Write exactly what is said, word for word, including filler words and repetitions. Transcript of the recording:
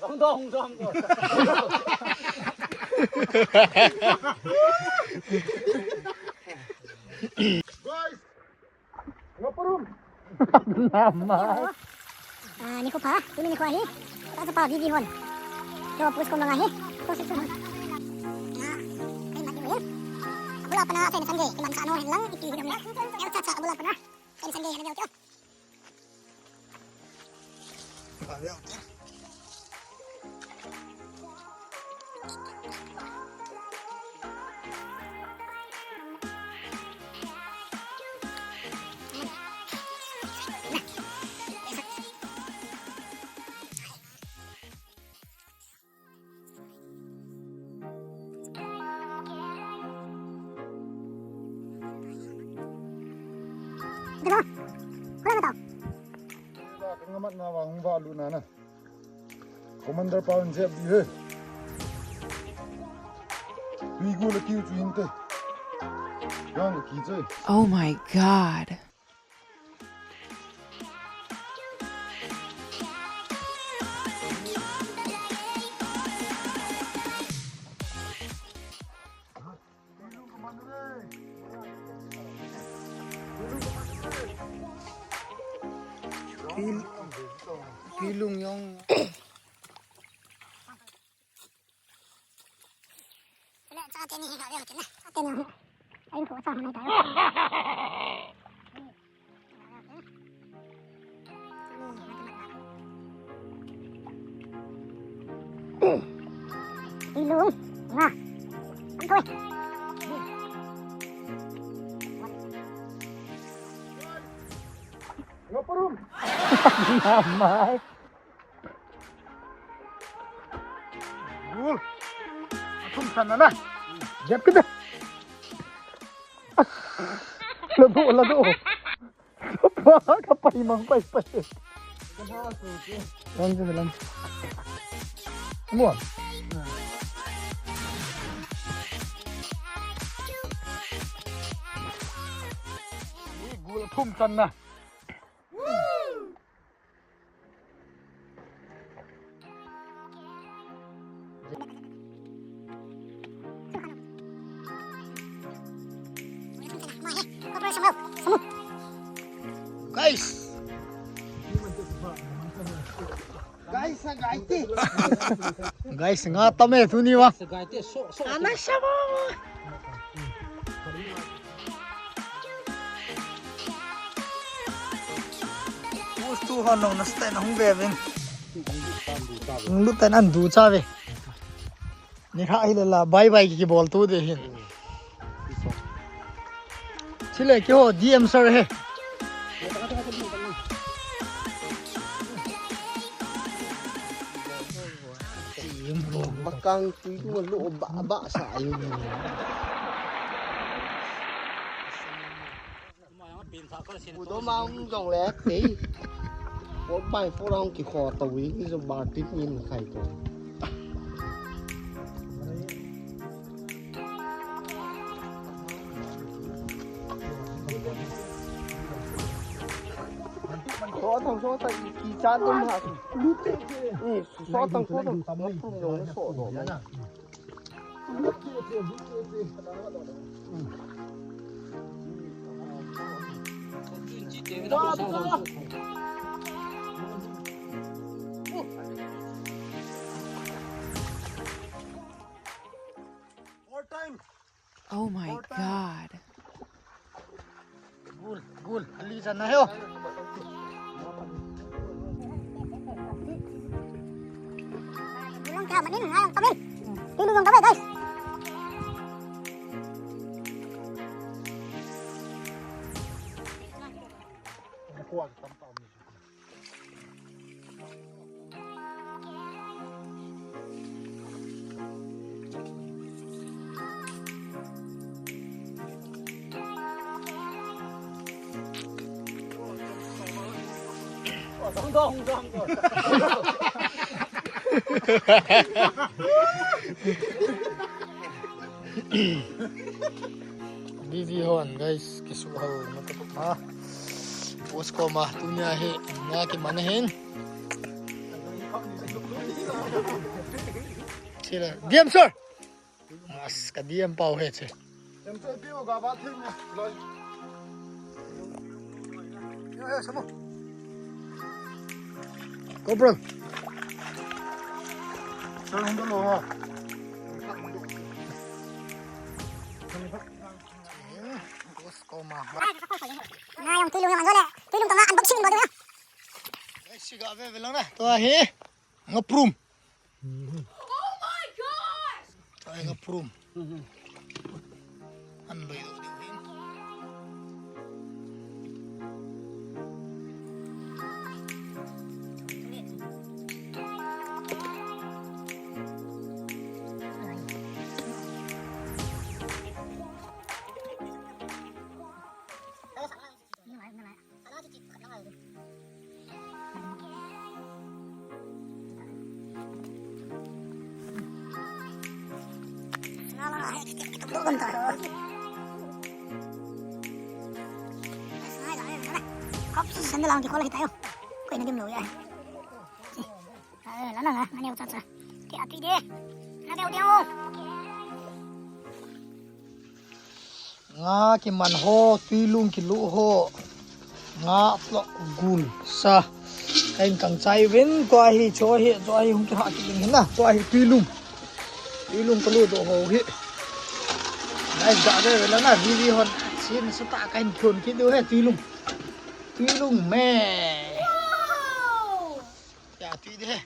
Dong, dong, dong, dong. Guys, ngaparum. Nama. Ah, nikho pha, tuni nikho ahi. Tahsa pa V V hon. To post ko manga hi. Ko su su hon. Na, kai mat ni. Abula pana, sen san ge, iman sa no hen lang, iti hinom na. Yo cha cha, abula pana. Sen san ge, hen yo. Ito na. Wala na tao. Ka ngamat na vang hung valut na na. Commander pa un jep di he. Tui gu la kiu chu hinte. Yang ki che. Oh my God. Pil-, pilung yong. Ilung. Nga. Ang kawin. Ngaparum. Namai. Gul. Athum san na na. Jep kit. Lado, lado. Kapai mang pai pai. Lang je lang. Mo. Gul athum san na. Guys. Guys, guys. Guys, nga tame tuni wa. Ana shaba. Ustu ho nong na style hung ve vin. Hung lut tan an du cha ve. Ni kha hi la bye bye ki bol tu de hin. Chile ki ho D M sir he. Makang tui tu lo ba ba sa ayu ni. Udo ma ung jong le te. Four by four ung ki kho to wi ki jo bar tip nin khai to. So tang so tang ki cha dum ha. Ni so tang so tang. Pum no so do. Oh my God. Gul, gul, ali jana heo. Gulang ka manin, ngai ang tamin. Tinu ang tamin, guys. Vivi hon, guys, kisuhal na tapuk ma. Post ko ma, tunia hi, nga ki mana hin. Chila. D M sir. Mas ka D M pau he che. Go, bro. Boss ko ma. Na, yung tuilung yung ano le. Tuilung to nga, unboxing mo doon. Guys, siga ve ve lang na. To ahi. Ngaprum. Oh my gosh! Ay, ngaprum. An bai do diu hin. Sandal ang kikol kita yo. Koi na dim lo ya. Eh, la na nga, mani ucha cha. Ti ati de. Na de udiao. Nga kiman ho, tuilung kilu ho. Nga plok gul sa. Kain kang chai vin, tua hi, cho hi, cho hi, hung kihah kit ding hin na. Tua hi tuilung. Tuilung kalu do ho hi. Nice ga ve ve la na, V V hon. Sin sa ta kain khon kit do he tuilung. Tuilung me. Ya, tui de he.